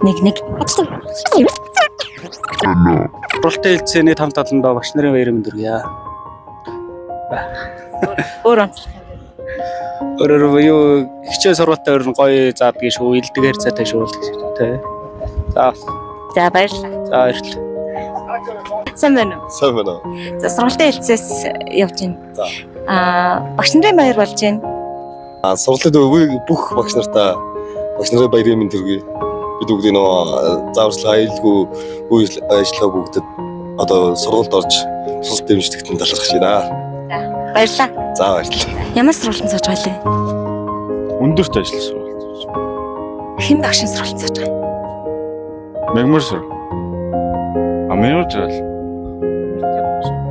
Нэг нэг. Сургалтын хэлцээний там таландаа багш нарын баярын мэнд хүргье. Өөр онцлог юм. Өөрөөр юу хичээл сургалтын өөр нь гоё заадгийг шүү, илдгээр цайтай шүү л гэж тий. За За, баярлалаа. За, баярлалаа. Сайн байна уу? Сайн байна уу? За, сургалтын хэлцээс явж байна. За. Багш нарын баяр болж байна. Сургалтын үгүй бүх багш нартаа багш нарын баярын мэнд хүргэе. Бид бүгдийн нөгөө зааварчилгаа аюулгүй үйл ажиллагаа бүгдэд одоо сургуульд орж сургалт дэмжигдэхэд нь талархаж байна. За, баярлалаа. За, баярлалаа. Ямар сургалтанд сууж байгаа лээ? Өндөрт ажил сургалт. Хэн багшийн сургалтанд сууж байгаа? Мегмар сур. А мегмар жаал.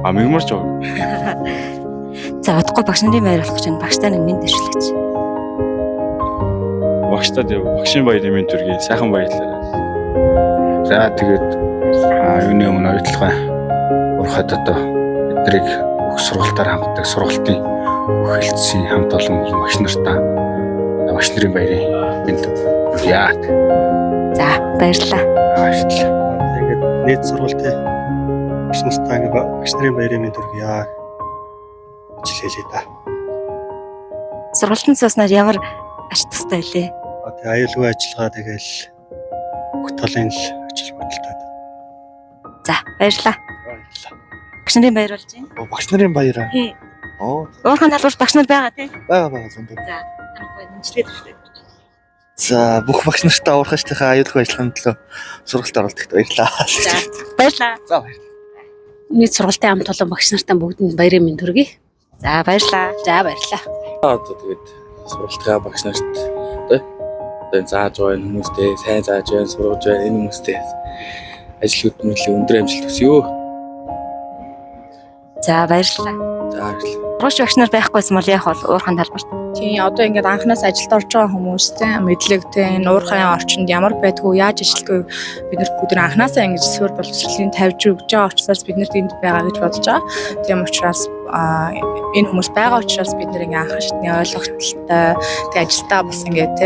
А мегмар жаа. За, удахгүй багш нарын баяр болох гэж байна. Багштай нэг мэнд дэвшлээч. Багштад яв. Багшийн баярын мэнд хүргэе. Сайхан баярлалаа. За, тэгээд юуны өмнө оюутлогоо урахад одоо биднийг бүх сургалтаар хангадаг сургалтын бүх хэлцсийн хамт олон багш нартаа багш нарын баярын мэнд хүргье. За, баярлалаа. Баярлалаа. Ингээд нийт сургалтын багш нартаа ингээд багш нарын баярын мэнд хүргье гэж хэлье да. Сургалтанд сууснаар ямар ач тустай байлээ? Тэгээ аюулгүй ажиллагаа, тэгэл бүх талын л ажил бодолтой. За, баярлалаа. Баярлалаа. Багш нарын баяр болж байна. Багш нарын баяраа. Тий. Оо, Уурхайн талбарт багш нар байгаа тий. байгаа зөндөө. За, танай нэмжлээ төвшлээ. За, бүх багш нартаа уурхашлынхаа аюулгүй ажиллагааны төлөө сургалт оролдогт баярлалаа. За, баярлалаа. За, баярлалаа. Нийт сургалтын хамт олон багш нартаа бүгдэнд баярын мэнд хүргэе. За, баярлалаа. За, баярлалаа. Одоо тэгээд сургалтгаа багш нарт тий одоо энэ зааж байгаа энэ хүмүүстэй сайн зааж байна, сургаж байна энэ хүмүүстэй ажил хөдөлмөрлөлийн өндөр амжилт хүсье. За, баярлалаа. За, баярлалаа. Сургууч багш нар байхгүйсэн бол яах вэ? Уурхайн талбарт. Тийм, одоо ингээд анханаас ажилд орж байгаа хүмүүстэй мэдлэгтэй энэ уурхайн орчинд ямар байдгүй, яаж ажилтгүй бид нарт бүгд анханасаа ингэж суурь боловсролын тавьж өгч байгаа учраас бид нарт энд байгаа гэж бодож байгаа. Тийм учраас энэ хүмүүс байгаа учраас бид нар ингээд анхан шатны ойлголттой тэг ажилдаа бас ингээд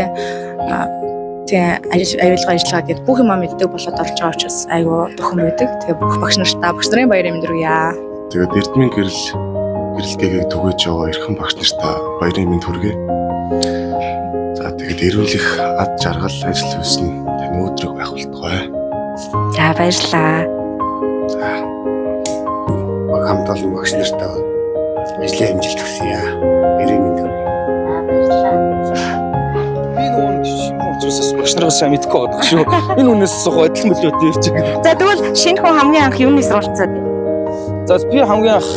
тийм аюулгүй ажиллагаа гэдэг бүх юм мэддэг болоод орж байгаа учраас айгүй дөхөн байдаг. Тэгээ бүх багш нартаа багш нарын баярын мэнд хүргье. Тэгээд Эрдмийн гэрэл гэрэлгээгийг түгээж яваа эрхэм багш нартаа баярын мэнд хүргэе. За, тэгээд эрүүлэх ад жаргал ажил үйлс нь тань өөдрөг байх болтугай. За, баярлалаа. За. Баг хамт олон багш нартаа ажлын амжилт хүсье. Баярын мэнд хүргэе. Би нөгөө шинэ учраас багш нараас сайн мэдэхгүй байгаа шүү. Энэ хүнээс суух адил мөлөөд явж байгаа. За, тэгвэл шинэ хүн хамгийн анх юуны сургалт сууд? За, би хамгийн анх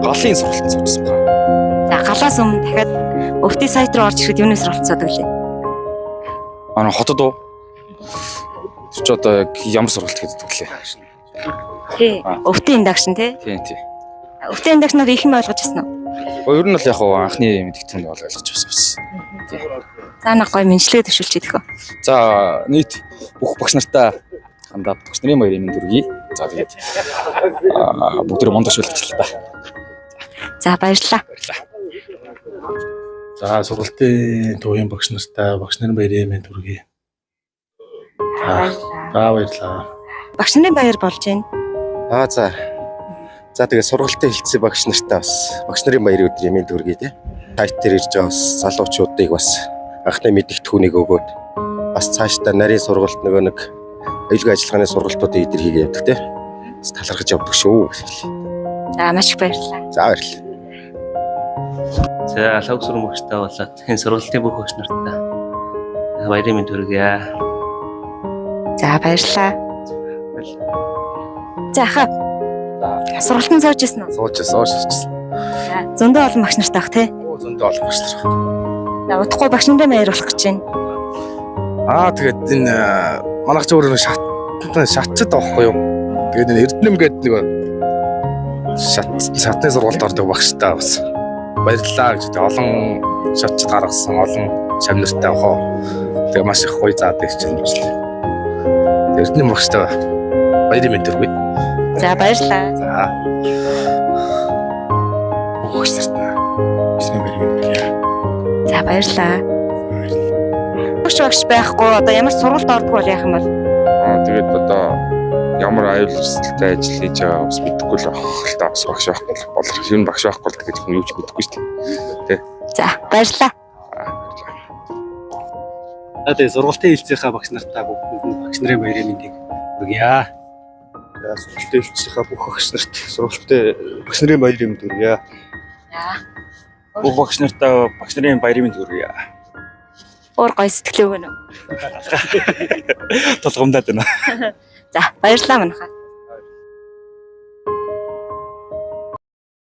галын сургалтанд суужсан байна. За, галаас өмнө дахиад өвтий сайт руу орж ирэхэд юуны сургалт суудаг лээ? Аа, хотод уу? Тэр чи одоо яг ямар сургалт гэдэг лээ? Тий. Өвтий induction тий. Тийм. Өвтий induction-аар их юм ойлгож ирсэн үү? Ер нь бол яг хоо анхны мэдгэдэгтэн бол ойлгож байсан. За, нэг гоё мэнчлэгээ төвшүүлж идэх үү? За, нийт бүх багш нартаа хандаад багш нарын баярын мэнд хүргэе. За, тэгээд бүгд мундаг шүлэгчлээ та. За, баярлалаа. Баярлалаа. За, сургалтын төвийн багш нартаа багш нарын баярын мэнд хүргэе. За, баярлалаа. Багш нарын баяр болж байна. За. За, тэгээ сургалтын хэлцээ багш нартаа бас багш нарын баярын өдрийн мэнд хүргэе те. Сайт дээр ирж байгаа бас залуучуудыг бас анхны мэдгэдэгтүүнийг өгөөд бас цаашдаа нарийн сургалт нөгөө нэг аюулгүй ажиллагааны сургалтуудыг эдэр хийгээ явдаг те. Бас талархаж явдаг шүү. За, маш их баярлалаа. За, баярлалаа. За, лог суран багштай болоод энэ сургалтын бүх багш нартаа баярын мэнд хүргье. За, баярлалаа. За, хаа. Сургалтанд сууж ирсэн үү? Сууж сууж. За, зөндөө олон багш нартай бах тий. Зөндөө олон багш нар. За, удахгүй багш нарын баяр болох гэж байна. Тэгээд энэ манайх ч өөрөө шатчад байхгүй юу? Тэгээд энэ Эрдэнэм гэдэг нэг шатны сургуульд ордог багштай бас баярлалаа гэж олон шатчид гаргасан олон шавнартай хоо. Тэгээ маш их гоё заадаг хичээл байна. Эрдэнэм багштай баярын мэнд хүргэе. За, баярлалаа. За. Бүх багш нартаа багш нарын баярын мэнд хүргэе. За, баярлалаа. Ямар ч багш байхгүй одоо ямар ч сургалт ордгоо бол яах юм бол? Тэгээд одоо ямар аюул эрсдэлтэй ажил хийж байгаа бас мэдэхгүй л байх л та, бас багш байхгүй л болох. Ер нь багш байхгүй л тэгээд хүн юу ч мэдэхгүй шүү дээ. За, баярлалаа. За тэгээ сургалтын хэлцээхээ багш нартаа бүгдэнд нь багш нарын баярын мэндийг хүргье. За сургалтын хэлцээхээ бүх багш нарт сургалтын багш нарын баярын мэнд хүргье. Бүх багш нартаа багш нарын баярын мэнд хүргье. Өөр гоё сэтгэлээ өгнө. Толгомдаад байна. За, баярлалаа манайхаа.